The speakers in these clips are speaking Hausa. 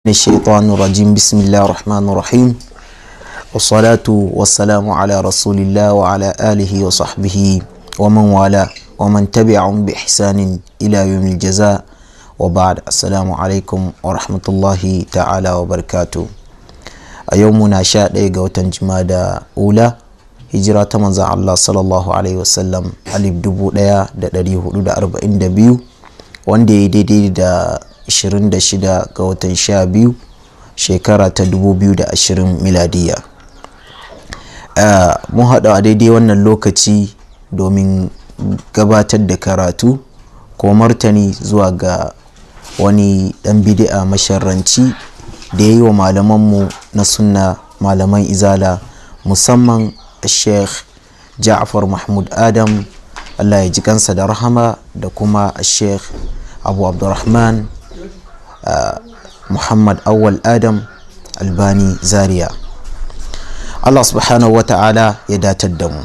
الشيطان الرجيم. بسم الله الرحمن الرحيم، والصلاة والسلام على رسول الله وعلى آله وصحبه ومن والاه ومن تبعهم بإحسان إلى يوم الجزاء، وبعد. السلام عليكم ورحمة الله تعالى وبركاته. A yau muna 11 ga watan Jumada Ula, hijira ta manzan Allah sallallahu alaihi wasallam 1442, wanda ya daidai da 26 ga watan 12, shekara ta 2020 miladiya. Mun haɗu a daidai wannan lokaci domin gabatar da karatu ko martani zuwa ga wani ɗan bidi'a masharranci da ya yi wa malamanmu na sunna, malaman Izala, musamman Sheikh Ja'far Mahmud Adam, Allah ya ji kansa da rahama, da kuma Sheikh Abu Abdurrahman Muhammad Awal Adam Albani Zaria. Allah subhanahu wa ta'ala ya datar da mu.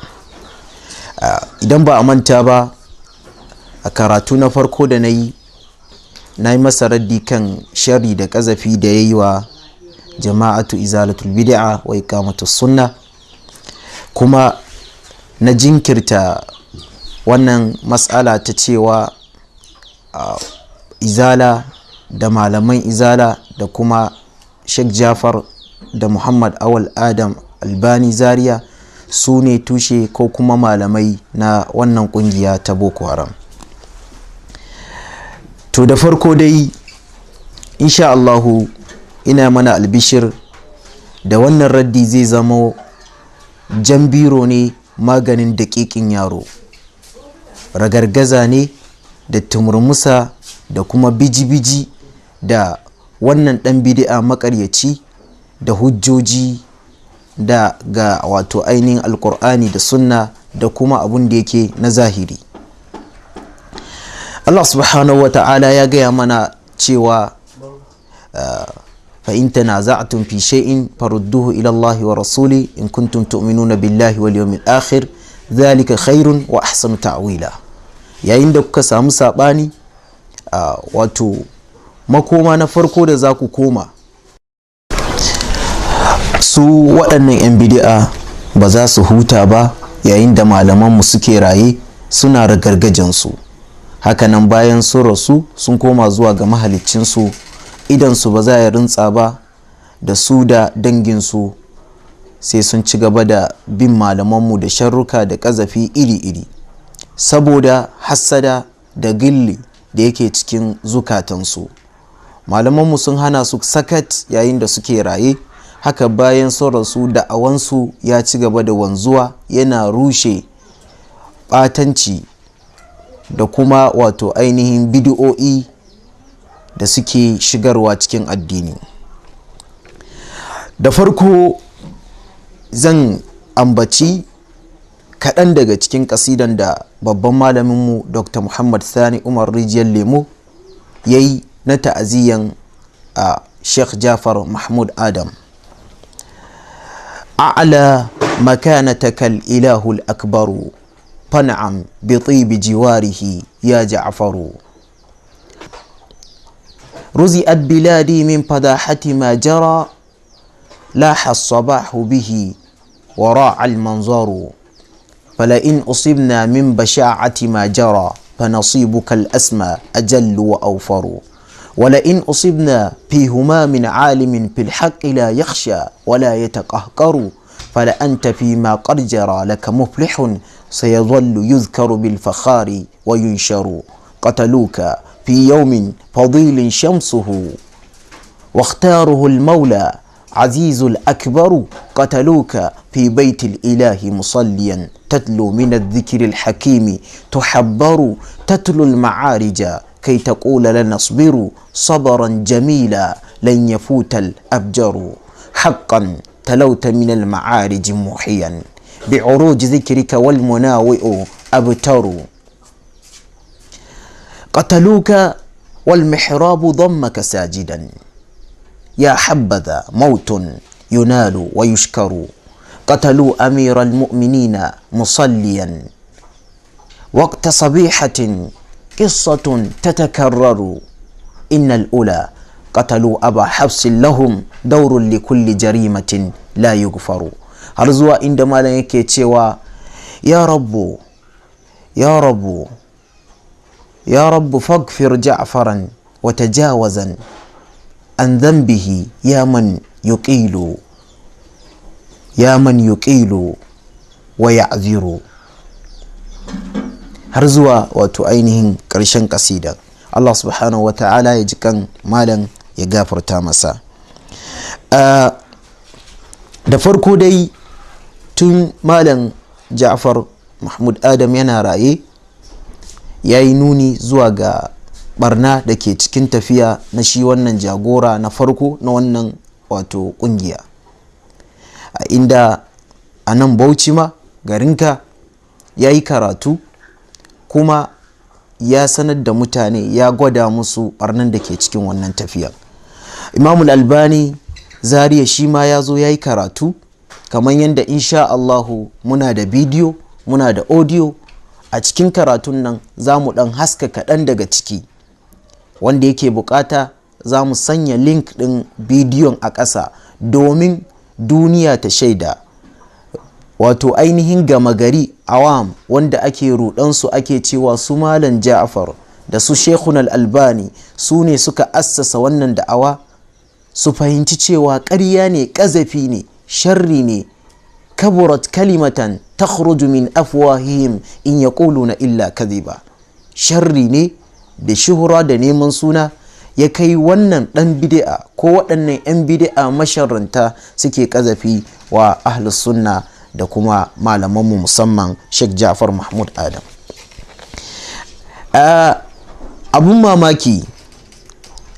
Idan ba a manta ba, a karatu na farko da na yi, na yi masa raddi kan sharri da kazafi da ya yi wa Jama'atu Izalatul Bid'a wa Iqamatus Sunna, kuma na jinkirta wannan matsala ta cewa Izala da malaman Izala da kuma Sheikh Jafar da Muhammad Awal Adam Albani Zaria su ne tushe ko kuma malamai na wannan kungiya ta Boko Haram. To, da farko dai, insha Allahu, ina mana albishir da wannan raddi zai zamo jan biro ne maganin daƙiƙin yaro, ragargaza ne da tumurmusa da kuma biji-biji da wannan ɗan bidi'a makaryaci da hujjoji da ga wato ainihin Alkur'ani da sunna da kuma abun da yake na zahiri. Allah subhanahu wa ta'ala ya gaya mana cewa fa in tanaza'tum fi shay'in farudduhu ila Allah wa rasuli in kuntum tu'minuna billahi wal yawmil akhir, dhalika khairun wa ahsanu ta'wila. Yayin da kuka samu sabani, wato makoma na farko da za ku koma, su waɗannan 'yan bidi'a ba za su huta ba. Yayin da malamanmu suke raye, suna ragargajansu. Hakanan bayan sun rasu, sun koma zuwa ga mahaliccinsu, idansu ba za ya rintsa ba, da su da danginsu sai sun ci gaba da bin malamanmu da sharruka da ƙazafi iri-iri, saboda hassada da gilli da yake cikin zukatansu. Malamanmu sun hana su sakat yayin da suke raye. Haka bayan sun rasu, da'awansu ya ci gaba da wanzuwa, yana rushe ɓatanci da kuma wato ainihin bidi'o'i da suke shigarwa cikin addini. Da farko zan ambaci kaɗan daga cikin ƙasidan da babban malaminmu Dr. Muhammad Sani Umar Rijiyar Lemo ya yi na ta'aziyyan a Sheikh Jafar Mahmud Adam. أعلى مكانتك الإله الأكبر، فانعم بطيب جواره يا جعفر. رزئت بلادي من فداحة ما جرى، لاح الصباح به وراع المنظر. فلئن أصبنا من بشاعة ما جرى، فنصيبك الأسمى أجل وأوفر. ولئن أصبنا في همام عالم في الحق لا يخشى ولا يتقهقر، فلأنت فيما قد جرى لك مفلح سيظل يذكر بالفخار وينشر. قتلوك في يوم فضيل شمسه واختاره المولى عزيز الأكبر. قتلوك في بيت الإله مصليا تتلو من الذكر الحكيم تحبر، تتلو المعارج كي تقول لنا اصبروا صبرا جميلا لن يفوت الأبجر. حقا تلوت من المعارج موحيا بعروج ذكرك والمناوئ أبتر. قتلوك والمحراب ضمك ساجدا، يا حبذا موت ينال ويشكر. قتلوا أمير المؤمنين مصليا وقت صبيحة، قصة تتكرر. إن الأولى Qatalu aba hafsin lahum daurun li kulli jarimatin la yughfaru. Har zuwa inda malam yake cewa ya rabbu ya rabbu ya rabbu faghfir ja'faran wa tajawazan an dhanbihi ya man yuqilu ya man yuqilu wa ya'ziru, har zuwa wato ainihin ƙarshen kasida. Allah subhanahu wa ta'ala ya ji kan malam ya gafarta masa. Da farko dai, tun malam Ja'far Mahmud Adam yana raye ya yi nuni zuwa ga barna da ke cikin tafiya na shi wannan jagora na farko na wannan wato kungiya, a inda a nan Bauchi ma garinka ya yi karatu kuma ya sanar da mutane, ya gwada musu barnan da ke cikin wannan tafiya. Imamul Albani Zaria shi ma ya zo ya yi karatu, kamar yadda insha Allahu muna da bidiyo, muna da audio. A cikin karatun nan za mu dan haska kaɗan daga ciki. Wanda yake bukata, za mu sanya link ɗin bidiyon a ƙasa domin duniya ta shaida, wato ainihin gama gari awam wanda ake rudansu, ake cewa su malam Ja'far da su Sheikhun Albani su ne suka assasa wannan da'awa, su fahimci cewa ƙarya ne, ƙazafi ne, sharri ne. Kaburat kalimatan takhruju min afwahihim in yaquluna illa kadhiba. Sharri ne da shuhura da neman suna ya kai wannan ɗan bid'a ko waɗannan 'yan bid'a masharranta suke ƙazafi wa ahlus sunna da kuma malamanmu, musamman Sheikh Ja'far Mahmud Adam. Abun mamaki,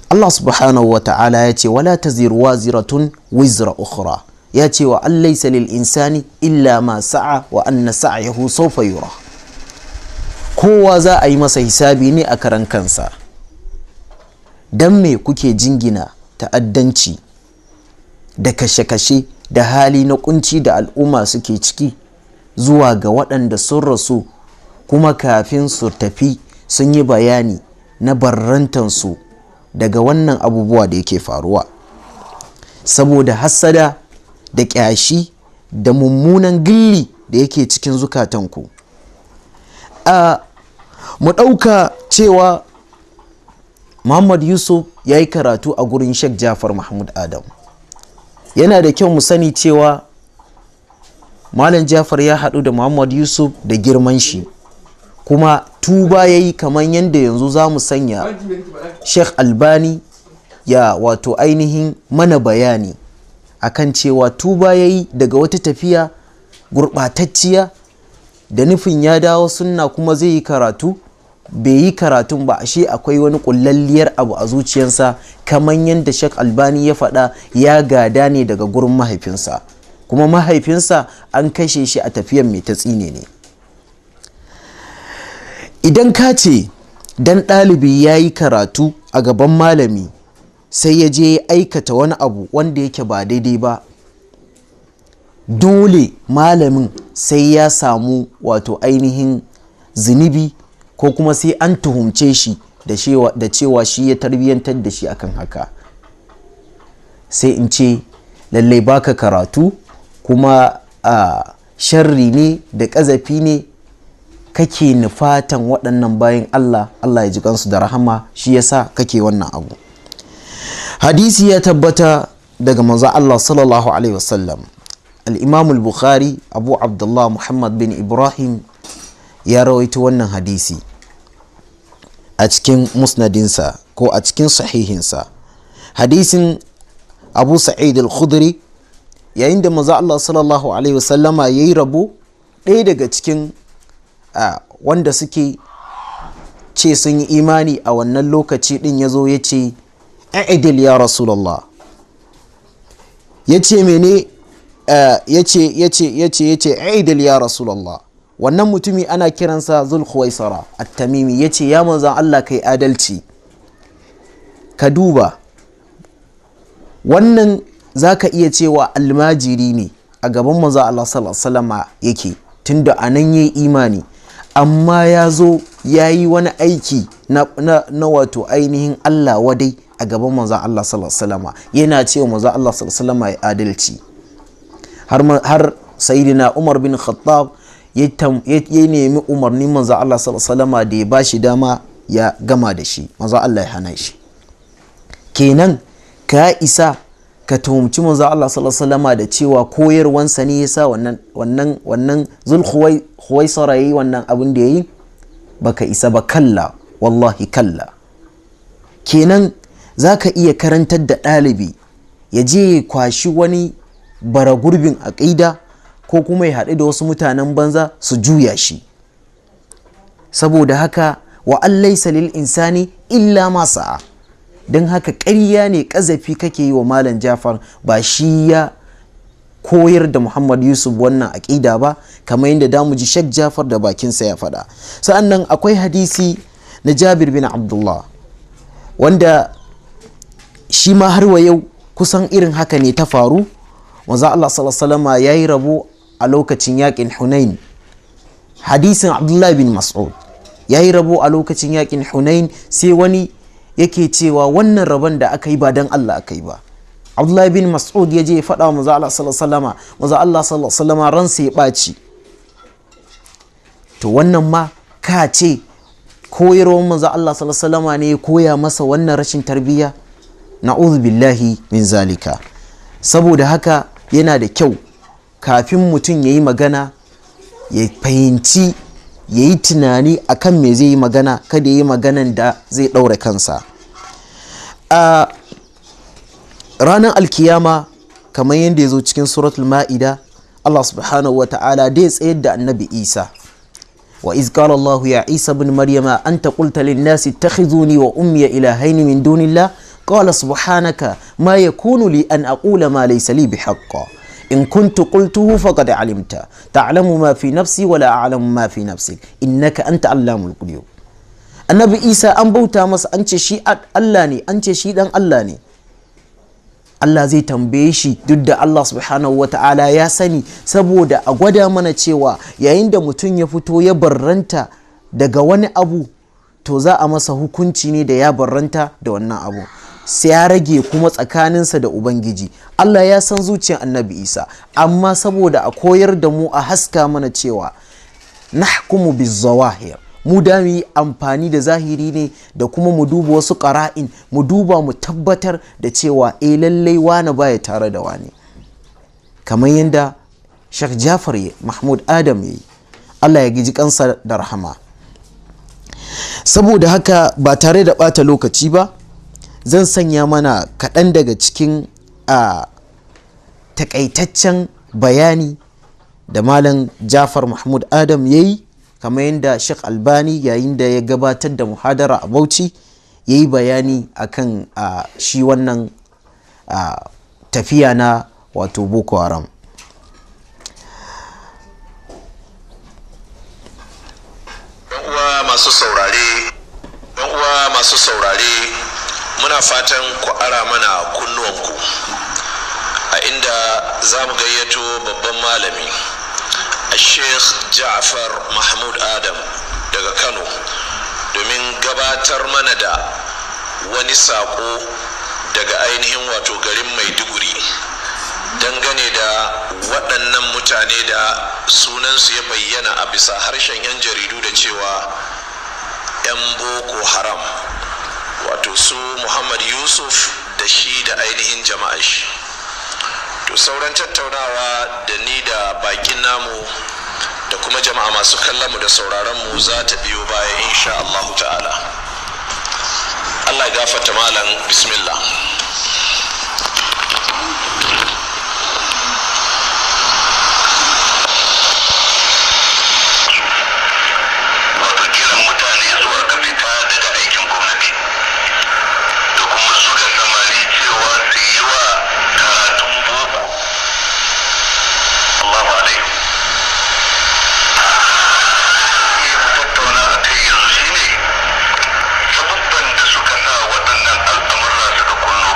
Allah subhanahu wa ta'ala ya ce wala taziru waziratun wizra ukhra, ya ce wa an laysa lil insani illa ma sa'a wa anna sa'yahu sawfa yura. Kowa za a yi masa hisabi ne a karan kansa. Dan me kuke jingina ta'addanci da kashe-kashe da hali na kunci da al'umma suke ciki zuwa ga waɗanda sun rasu, kuma kafin su tafi sun yi bayani na barrantansu daga wannan abubuwa da yake faruwa? Saboda hassada da ƙyashi da mummunan gilli da yake cikin zukatanku. A mu ɗauka cewa Muhammad Yusuf ya yi karatu a gurin Sheikh Jafar Mahmud Adam. Yana da kyau mu sani cewa Malam Jafar ya haɗu da Muhammad Yusuf da girman shi, kuma tuba ya yi, kamar yadda yanzu za mu sanya Sheikh Albani ya wato ainihin mana bayani akan cewa tuba ya yi daga wata tafiya gurɓatacciya da nufin ya dawo sunna kuma zai yi karatu. Bai yi karatun ba, ashe akwai wani kullalliyar abu a zuciyarsa. Kamar yadda Sheikh Albani ya faɗa, ya gada ne daga gurin mahaifinsa, kuma mahaifinsa an kashe shi a tafiyan mai ta tsine ne. Idan ka ce dan ɗalibi ya yi karatu a gaban malami sai ya je ya aikata wani abu wanda yake ba daidai ba, dole malamin sai ya samu wato ainihin zunubi, ko kuma sai an tuhumce shi da cewa shi ya tarbiyyantar da shi akan haka, sai in ce lallai baka karatu, kuma a sharri ne da ƙazafi ne kake nufatan waɗannan bayan Allah. Allah ya ji kansu da rahama. Shi yasa kake wannan abu. Hadisi ya tabbata daga manzo Allah sallallahu alaihi wasallam. Al-Imam al-Bukhari, Abu Abdullah Muhammad bin Ibrahim, ya rawaito wannan hadisi a cikin musnadinsa ko a cikin sahihinsa, hadisin Abu Sa'id al-Khudri, yayin da manzo Allah sallallahu alaihi wasallama yayi rabo, ɗaya daga cikin wanda suke ce sun yi imani a wannan lokaci din ya zo ya ce, "I'dil ya Rasulallah." Ya ce mene? Ya ce, "I'dil ya Rasulallah." Wannan mutumi ana kiransa Zulkhuwaisara At-Tamimi. Ya ce, "Ya manzan Allah, kai adalci." Ka duba wannan, zaka iya cewa almajiri ne, a gaban manzan Allah sallallahu alaihi wasallama yake, tunda a nan yayi imani, amma ya zo ya yi wani aiki na wato ainihin Allah wadai. a gaban manzon Allah sallallahu alaihi wasallama, yana cewa manzon Allah sallallahu alaihi wasallama ya adalci. Har Sayyidina Umar bin Khattab ya nemi umarnin manzon Allah sallallahu alaihi wasallama da ya bashi dama ya gama da shi, manzon Allah ya hana shi. Kenan ka isa ka tuhumci manzon Allah sallallahu alaihi wasallama da cewa koyarwansa ne yasa wannan Zulkhuwaisara yayi wannan abin da yayi? Baka isa ba, kalla wallahi kalla. Kenan zaka iya karantar da ɗalibi ya je ya kwashi wani bara gurbin aƙida ko kuma ya haɗu da wasu mutanen banza su juya shi. Saboda haka wa an laysa lil insani illa ma sa'a. Don haka ƙarya ne, ƙazafi kake yi wa Malam Jafar, ba shi ya koyar da Muhammad Yusuf wannan aƙida ba, kamar yadda damu ji Sheikh Jafar da bakinsa ya faɗa. Sa'annan akwai hadisi na Jabir bin Abdullah wanda shi ma har wa yau kusan irin haka ne ta faru. Manzo Allah sallallahu alaihi wasallama yayi rabo a lokacin yakin Hunain. Hadisin Abdullah bin Mas'ud yayi rabo a lokacin yakin Hunain, sai wani yake cewa wannan rabon da aka yi ba dan Allah aka yi ba. Abdullah bin Mas'ud ya je ya faɗa wa manzo Allah sallallahu alaihi wasallama, manzo Allah sallallahu alaihi wasallama ransa ya ɓaci. To wannan ma ka ce koyarwar manzo Allah sallallahu alaihi wasallama ne ya koya masa wannan rashin tarbiyya? Na'udhu billahi min zalika. Saboda haka yana da kyau kafin mutum ya yi magana ya fahimci, ya yi tunani akan me zai yi magana, kada ya yi maganan da zai ɗaure kansa. A ranar alkiyama, kamar yadda ya zo cikin suratul ma'ida, Allah subhanahu wa ta'ala dai tsayar da annabi Isa. Wa iz qala Allah ya Isa ibn Maryama anta qulta lin nasi ittakhizuni wa ummiya ilahaini min dunillah qala subhanaka ma yakunu li an aqula ma laysa li bihaqq in kuntu qultuhu faqad alimta ta'lamu ma fi nafsi wa la a'lamu ma fi nafsik innaka anta allamul ghuyub. Annabi Isa an bauta masa, an ce shi Allah ne, an ce shi dan Allah ne. Allah zai tambaye shi, duk da Allah subhanahu wa ta'ala ya sani, saboda a gwada mana cewa yayin da mutum ya fito ya barranta daga wani abu, to za a masa hukunci ne da ya barranta da wannan abu, sai ya rage kuma tsakaninsa da Ubangiji. Allah ya san zuciyar annabi Isa, amma saboda a koyar da mu, a haska mana cewa nahkumu bizawahir, mu da mu yi amfani da zahiri ne da kuma mu duba wasu ƙara'in, mu duba mu tabbatar da cewa eh lallai wani baya tare da wani, kamar yadda Sheikh Jafar Mahmud Adam yayi, Allah ya giji kansa da rahama. Saboda haka ba tare da ɓata lokaci ba, zan sanya mana kaɗan daga cikin a takaitaccen bayani da Malam Jafar Mahmud Adam yayi, kamar yadda Sheikh Albani yayin da ya gabatar da muhadara a Bauchi ya yi bayani akan shi wannan tafiya na wato Boko Haram. Uwa masu saurare, muna fatan ku ara mana kunnuwanku a inda za mu gayyato babban malami Sheikh Ja'far Mahmud Adam daga Kano domin gabatar mana da wani sako daga ainihin wato garin Maiduguri dangane da waɗannan mutane da sunansu ya bayyana a bisa harshen 'yan jaridu da cewa 'yan Boko Haram, wato su Muhammad Yusuf da shi da ainihin jama'ar shi. To sauran tattaunawa da ni da bakin namu da kuma jama'a masu kallon mu da sauraron mu za ta biyo baya insha Allahu ta'ala. Allah ya gafarta malam, bismillah. Wato kiran mutane zuwa ga fita daga aikin gwamnati da kuma zuga samari cewa su yi wa karatun boko. Allahu alaihi. Mu tattauna a kai yanzu shine sabubban da suka sa waɗannan al'amurra suka kunno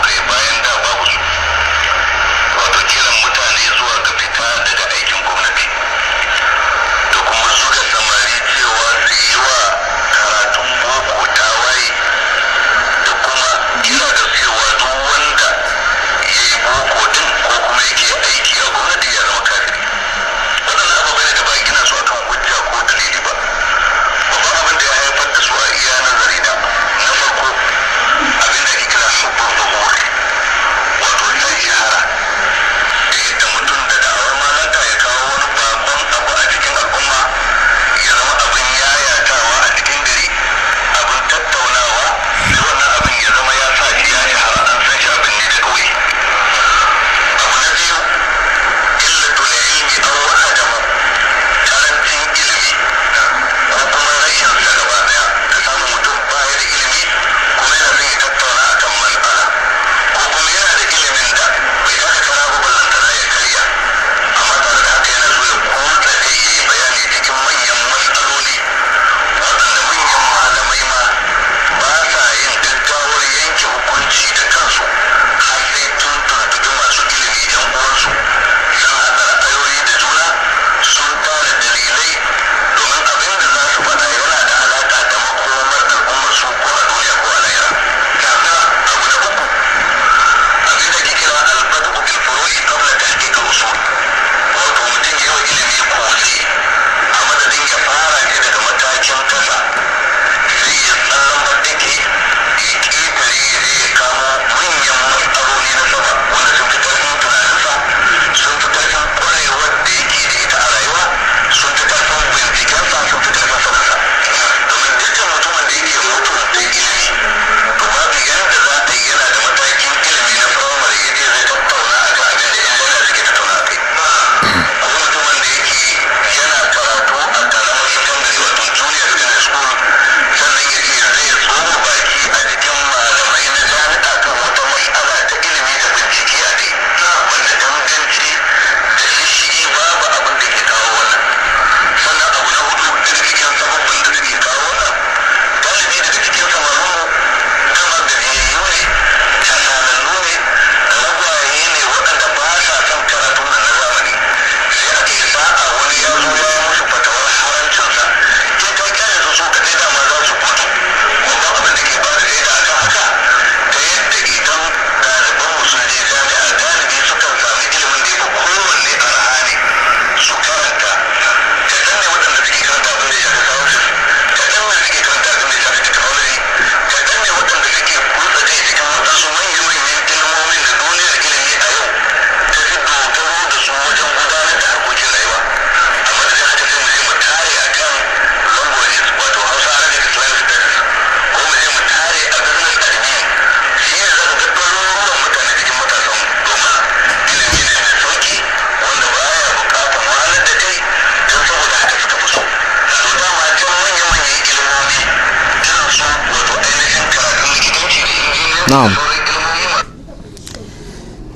Na'am.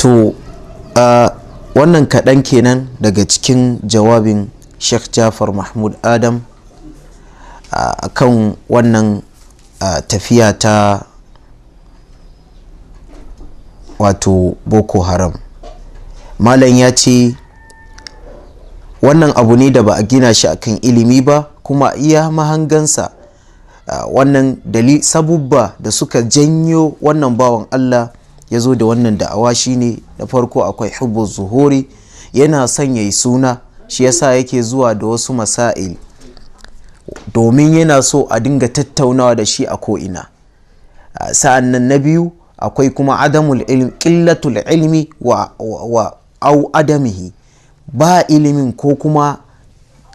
To, wannan kaɗan kenan daga cikin jawabin Sheikh Jafar Mahmud Adam a kan wannan tafiya ta wato Boko Haram. Malam ya ce wannan abu ne da ba a gina shi akan ilimi ba, kuma iya mahangansa wannan sabubba da suka janyo wannan bawan Allah ya zo da wannan da'awa shine na farko akwai hubbu zuhuri, yana son ya yi suna, shi yasa yake zuwa da wasu masail domin yana so a dinga tattaunawa da shi a ko'ina. Sa'an nan na biyu akwai kuma adamul ilmi, qillatul ilmi wa au adamihi, ba ilimin ko kuma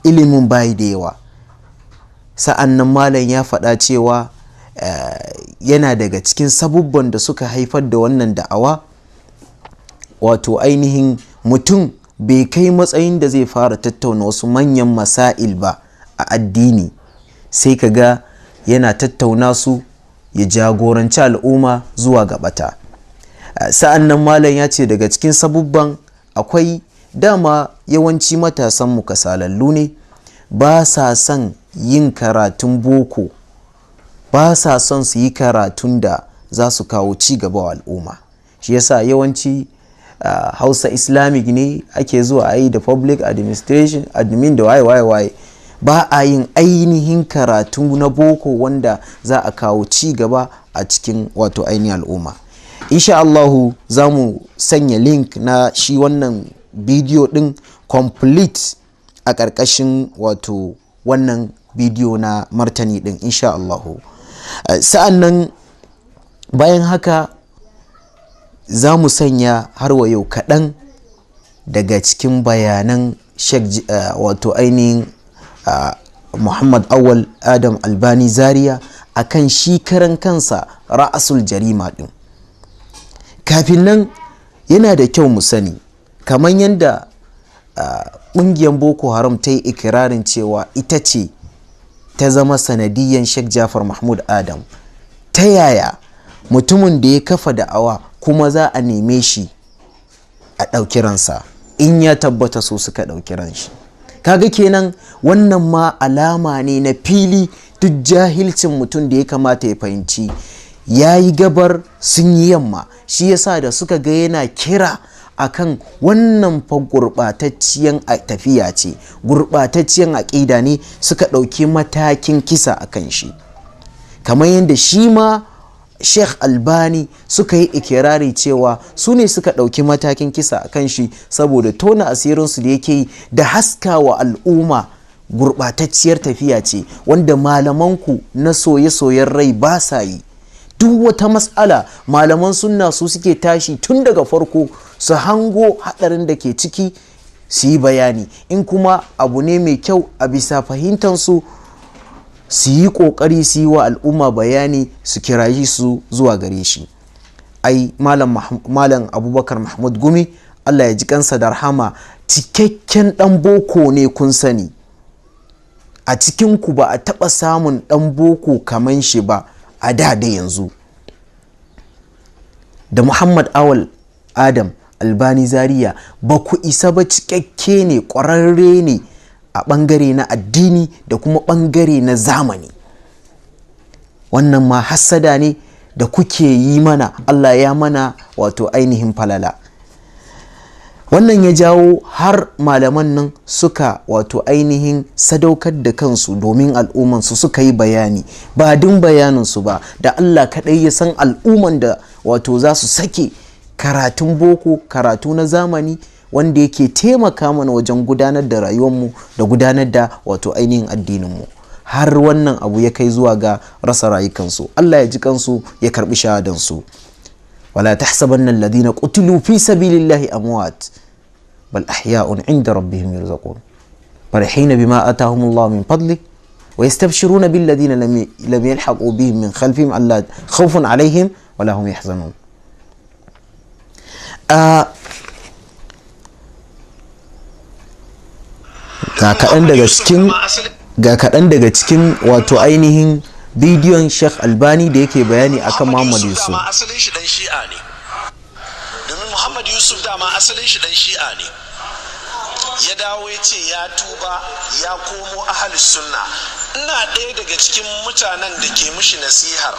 ilimin bayi da yawa. Sa'an nan malam ya faɗa cewa yana daga cikin sabubban da suka haifar da wannan da'awa, wato ainihin mutum bai kai matsayin da zai fara tattauna wasu manyan masail ba a addini, sai ka ga yana tattauna su ya jagoranci al'umma zuwa ga bata. Sa'an nan malam ya ce daga cikin sabubban akwai dama yawanci matasanmu kasalallu ne, ba sa son yin karatun boko, ba sa son su yi karatun da za su kawo ci gaba wa al'umma. Shi yasa yawanci Hausa Islamic ne ake zuwa a yi da public administration admin da waye waye waye, ba a yin ainihin karatu na boko wanda za a kawo ci gaba a cikin wato ainihin al'umma. Insha Allahu za mu sanya link na shi wannan bidiyo din complete a ƙarƙashin wato wannan bidiyo na martani din insha Allahu. Sa'an nan bayan haka za mu sanya har wa yau kaɗan daga cikin bayanan Sheikh wato ainihin Muhammad Awal Adam Albani Zaria akan shi karan kansa ra'asul jarima din. Kafin nan yana da kyau mu sani kamar yadda ƙungiyar Boko Haram ta yi ikirarin cewa ita ce ta zama sanadiyan Sheikh Jafar Mahmud Adam, ta yaya mutumin da ya kafa da'awa kuma za a neme shi a ɗauki ransa in ya tabbata so suka ɗauki ranshi? Kaga kenan wannan ma alama ne na fili duk jahilcin mutum da ya kamata ya fahimci ya yi gabar sun yi yamma. Shi yasa da suka ga yana kira akan wannan fa gurɓatacciyan tafiya ce, gurɓatacciyan aƙida ne, suka ɗauki matakin kisa akan shi. Kamar yadda shi ma Sheikh Albani suka yi ikirari cewa su ne suka ɗauki matakin kisa a kan shi saboda tona asirinsu da yake yi da haskawa al'umma gurɓatacciyar tafiya ce wanda malamanku na soye-soyen rai ba sa yi. Duk wata matsala malaman sunna su suke tashi tun daga farko su hango haɗarin da ke ciki su yi bayani, in kuma abu ne mai kyau a bisa fahimtansu su yi ƙoƙari su yi wa al'umma bayani su kirayi su zuwa gare shi. Ai malam Abubakar Mahmud Gumi, Allah ya ji kansa da rahama, cikakken ɗan boko ne, kun sani a cikinku ba a taɓa samun ɗan boko kaman shi ba a da da yanzu. Da Muhammad Awal Adam Albani Zaria ba ku isa ba, cikakke ne, ƙwararre ne a ɓangare na addini da kuma ɓangare na zamani. Wannan ma hassada ne da kuke yi mana, Allah ya mana wato ainihin falala. Wannan ya jawo har malaman nan suka wato ainihin sadaukar da kansu domin al'ummansu, suka yi bayani ba din bayaninsu ba, da Allah kaɗai ya san al'umman da wato za su sake karatun boko, karatu na zamani wanda yake taimaka mana wajen gudanar da rayuwarmu da gudanar da wato ainihin addininmu, har wannan abu ya kai zuwa ga rasa rayukansu. Allah ya ji kansu ya karbi shahadansu. Wala tahsabanna alladhina qutilu fi sabilillahi amwat bal ahya'un 'inda rabbihim yurzaqun farihina bima atahumullahu min fadli wa yastabshiruna billadhina lam yalhaqu bihim min khalfihim alla khawfun 'alayhim wala hum yahzanun. Ga kaɗan daga cikin wato ainihin bidiyon Sheikh Albani da yake bayani akan Muhammad Yusuf. Dama asalin shi dan Shi'a ne. Domin Muhammad Yusuf dama asalin shi dan Shi'a ne. Ya dawo ya ce ya tuba ya komo ahalus sunna. Ina ɗaya daga cikin mutanen da ke mishi nasihar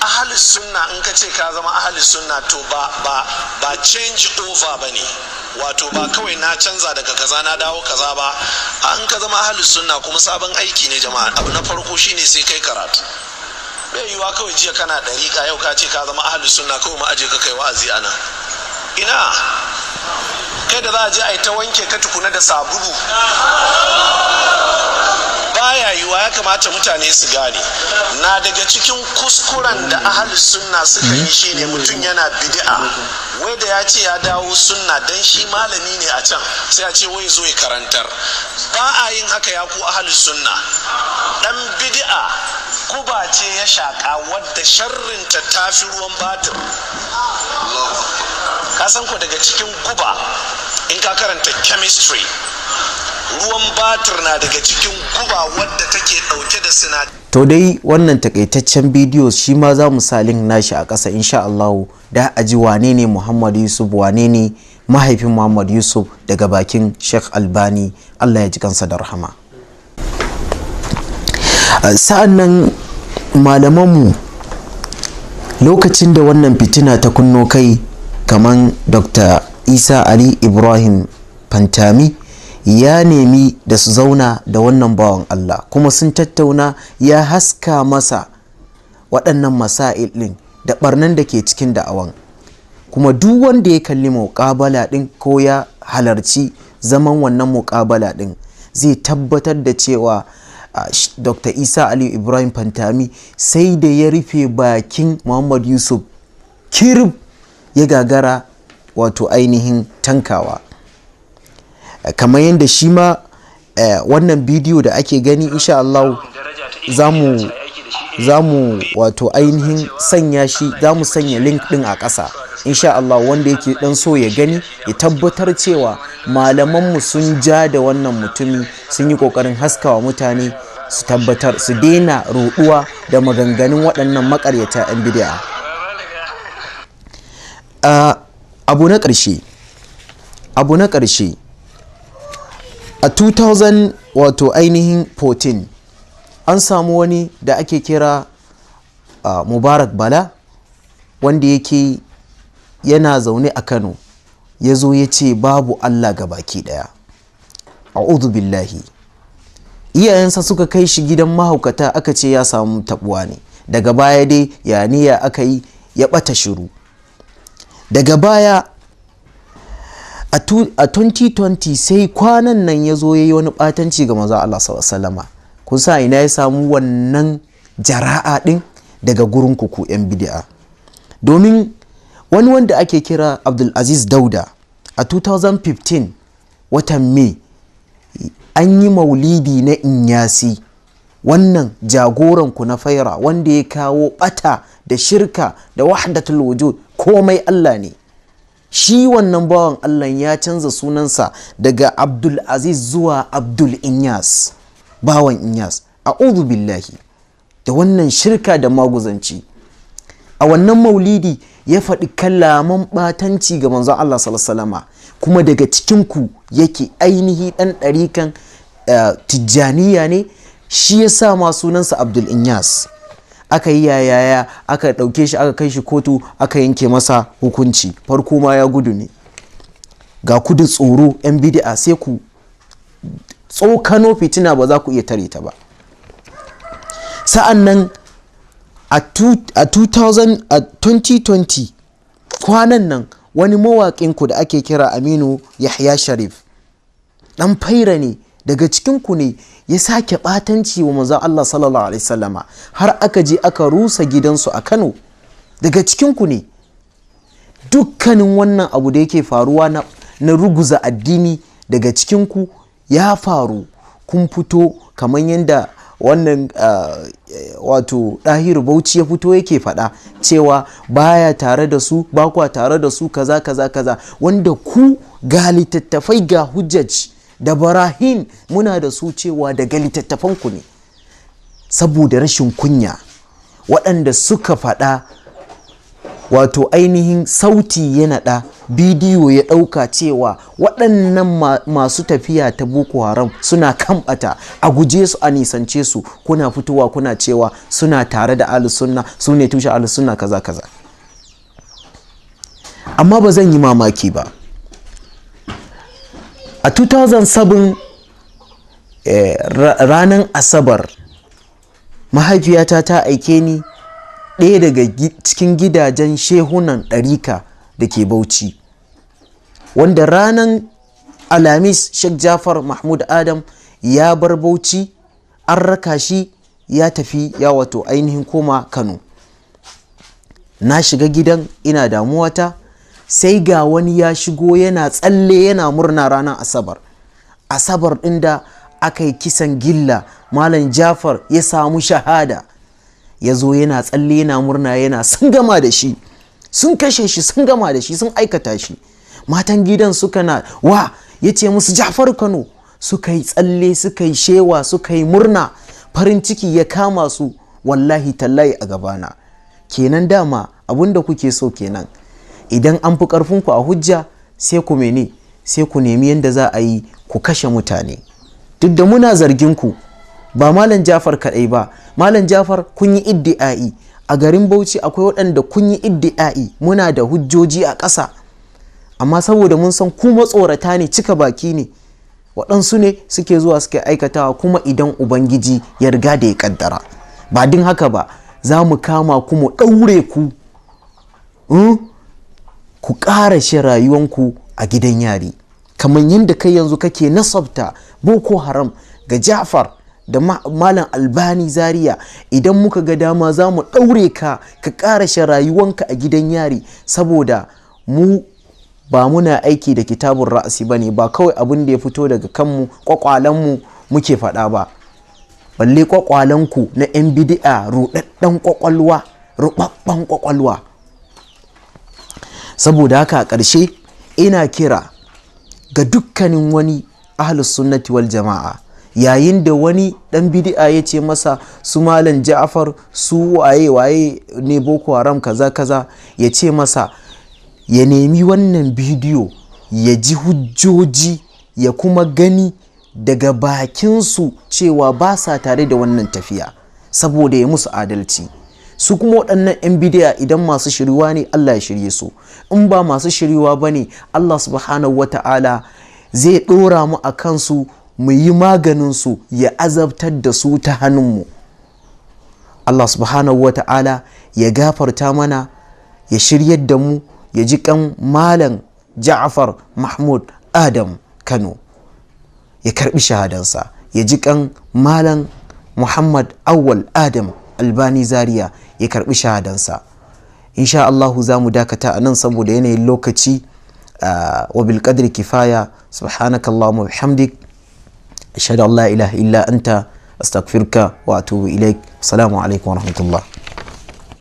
ahalus sunna, in ka ce ka zama ahalus sunna to ba change over ba ne, wato ba kawai na canza daga kaza na dawo kaza ba. In ka zama ahalus sunna kuma sabon aiki ne jama'a. Abu na farko shine sai kai karatu. Bai yiwuwa kawai jiya kana ɗariƙa, yau ka ce ka zama ahalus sunna, kawai mu aje ka kai wa'azi ana ina kai da za a je a yi ta wanke ka tukuna da sabulu, baya yiwuwa. Ya kamata mutane su gane, na daga cikin kuskuren da ahalus sunna suka yi shine mutum yana bid'a, wai da ya ce ya dawo sunna dan shi malami ne a can, sai a ce wai zo ya karantar. Ba a yin haka ya ku ahalus sunna. Dan bid'a guba ce ya shaƙa wadda sharrinta ta fi ruwan batir. Ka san ko daga cikin guba, in ka karanta chemistry, ruwan batir na daga cikin guba wadda take dauke da sinadarai. To dai wannan takaitaccen bidiyo shi ma za mu sa link nashi a ƙasa insha Allah, da a ji wane ne Muhammad Yusuf, wane ne mahaifin Muhammad Yusuf, daga bakin Sheikh Albani, Allah ya ji kansa da rahama. Sa'an nan malamanmu, lokacin da wannan fitina ta kunno kai, kaman Dr. Isa Ali Ibrahim Pantami ya nemi da su zauna da wannan bawan Allah, kuma sun tattauna, ya haska masa waɗannan masail ɗin da ɓarnan da ke cikin da'awan. Kuma duk wanda ya kalli muƙabala ɗin ko ya halarci zaman wannan muƙabala ɗin zai tabbatar da cewa Dr. Isa Ali Ibrahim Pantami sai da ya rufe bakin Muhammad Yusuf kirib, ya gagara wato ainihin tankawa. Kamar yadda shi ma wannan bidiyo da ake gani, insha Allah za mu wato ainihin sanya shi, za mu sanya link din a ƙasa insha Allah, wanda yake dan so ya gani ya tabbatar cewa malamanmu sun ja da wannan mutumi, sun yi ƙoƙarin haskawa mutane su tabbatar su daina ruɗuwa da maganganun waɗannan maƙaryata 'yan bidi'a. Abu na ƙarshe, a 2000 wato ainihin 14 an samu wani da ake kira Mubarak Bala, wanda yake yana zaune a Kano, ya zo ya ce babu Allah ga baki daya, a'udhu billahi. Iyayensa suka kai shi gidan mahaukata, aka ce ya samu tabuwa ne. Daga baya dai ya niya aka yi ya bata shiru. Daga baya a 2020, sai kwanan nan ya zo ya yi wani batanci ga manzo Allah sallama. Kun sa ina ya samu wannan jara'a din? Daga gurin ku 'yan bid'a. Domin wani wanda ake kira Abdulaziz Dauda, a 2015 watan Mai an yi maulidi na Inyasi, wannan jagoranku na faira wanda ya kawo bata da shirka da wahdatul wujud, komai Allah ne. Shi wannan bawan Allah ya canza sunansa daga Abdul Aziz zuwa Abdul Inyas, bawan Inyas, a'udhu billahi, da wannan shirka da maguzanci. A wannan maulidi ya faɗi kalaman ɓatanci ga manzon Allah sallallahu, kuma daga cikinku yake, ainihi ɗan ɗarikan Tijjaniya ne, shi ya sa ma sunansa Abdul Inyas. Aka yi yayaya, aka ɗauke shi, aka kai shi kotu, aka yanke masa hukunci. Farko ma ya gudu ne. Ga ku da tsoro 'yan bidi'a, sai ku tsokano fitina ba za ku iya tare ta ba. Sa'an nan a 2020, kwanan nan, wani mawaƙinku da ake kira Aminu Yahya Sharif, ɗan faira ne, daga cikinku ne, ya sake ɓatanci wa manzon Allah sallallahu alaihi wasallama, har aka je aka rusa gidansu a Kano. Daga cikinku ne. Dukkanin wannan abu da yake faruwa na ruguza addini daga cikinku ya faru. Kun fito kamar yadda wannan wato Ɗahiru Bauchi ya fito yake faɗa cewa baya tare da su, ba kwa tare da su, kaza kaza kaza, wanda ku ga littattafai, ga hujjaj da barahin muna da su cewa daga littattafanku ne. Sa'an nan Saboda rashin kunya, waɗanda suka faɗa, wato ainihin sauti ya naɗa, bidiyo ya ɗauka cewa waɗannan masu tafiya ta Boko Haram suna kan ɓata, a guje su, a nisance su. Kuna fitowa kuna cewa suna tare da Ahlus Sunna, su ne tushe Ahlus Sunna, kaza kaza. Amma ba zan yi mamaki ba, a 2007, ranar Asabar, mahaifiyata ta aike ni ɗaya daga cikin gidajen shehunan ɗarika da ke Bauchi, wanda ranar Alhamis Sheikh Jafar Mahmud Adam ya bar Bauchi, an raka shi ya tafi, ya wato ainihin koma Kano. Na shiga gidan ina damuwata, sai ga wani ya shigo yana tsalle yana murna ranar Asabar, Asabar ɗin da aka yi kisan gilla, Malam Jafar ya samu shahada. Ya zo yana tsalle yana murna, yana sun gama da shi, sun kashe shi, sun gama da shi, sun aikata shi. Matan gidan suka na wa, ya ce musu Jafar Kano. Suka yi tsalle, suka yi shewa, suka yi murna, farin ciki ya kama su. Wallahi tallahi a gabana kenan. Dama abinda kuke so kenan. Idan an fi karfinku a hujja, sai ku mene? Sai ku nemi yadda za a yi ku kashe mutane. Duk da muna zargin ku, ba Malam Jafar kaɗai ba. Malam Jafar, kun yi iddi'ai a garin Bauchi, akwai waɗanda kun yi iddi'ai, muna da hujjoji a ƙasa, amma saboda mun san ku matsorata ne, cika baki ne, waɗansu ne suke zuwa suke aikatawa. Kuma idan Ubangiji ya riga da ya kaddara, ba din haka ba, za mu kama ku mu ɗaure ku, ku ƙara shi rayuwanku a gidan yari, kamar yadda kai yanzu kake nasabta Boko Haram ga Jafar da Malam Albani Zaria. Idan muka ga dama, za mu ɗaure ka, ka ƙarashe rayuwanka a gidan yari, saboda mu ba muna aiki da kitabun ra'asi ba ne, ba kawai abin da ya fito daga kanmu kwakwalenmu muke faɗa ba, balle kwakwalenku na 'yan bidi'a, ruɗaɗɗen kwakwalwa, ruɓaɓɓen kwakwalwa. Saboda haka a ƙarshe ina kira ga dukkanin wani Ahlus Sunnati wal Jama'a, yayin da wani dan bidi'a ya ce masa su Malam Ja'far su waye waye ne Boko Haram kaza kaza, ya ce masa ya nemi wannan bidiyo, ya ji hujjoji, ya kuma gani daga bakinsu cewa ba sa tare da wannan tafiya, saboda ya musu adalci. Su kuma waɗannan 'yan bidiya, idan masu shiriwa ne, Allah ya shirye su. In ba masu shiriwa ba ne, Allah Subhanahu wata'ala zai ɗora mu a kansu, mu yi maganinsu, ya azabtar da su ta hannunmu. Allah Subhanahu wata'ala ya gafarta mana, ya shiryar da mu, ya ji kan Malam Ja'far Mahmud Adam Kano, ya karbi shahadansa, ya ji kan Malam Muhammad Awwal Adam Albani Zaria, ya karbi shahadansa. Insha Allahu za mu dakata a nan saboda yanayin lokaci. Wa bil qadri kifaya. Subhanakallahumma wa bihamdik, ashhadu an la ilaha illa anta, astaghfiruka wa atubu ilaik. Assalamu alaikum wa rahmatullah.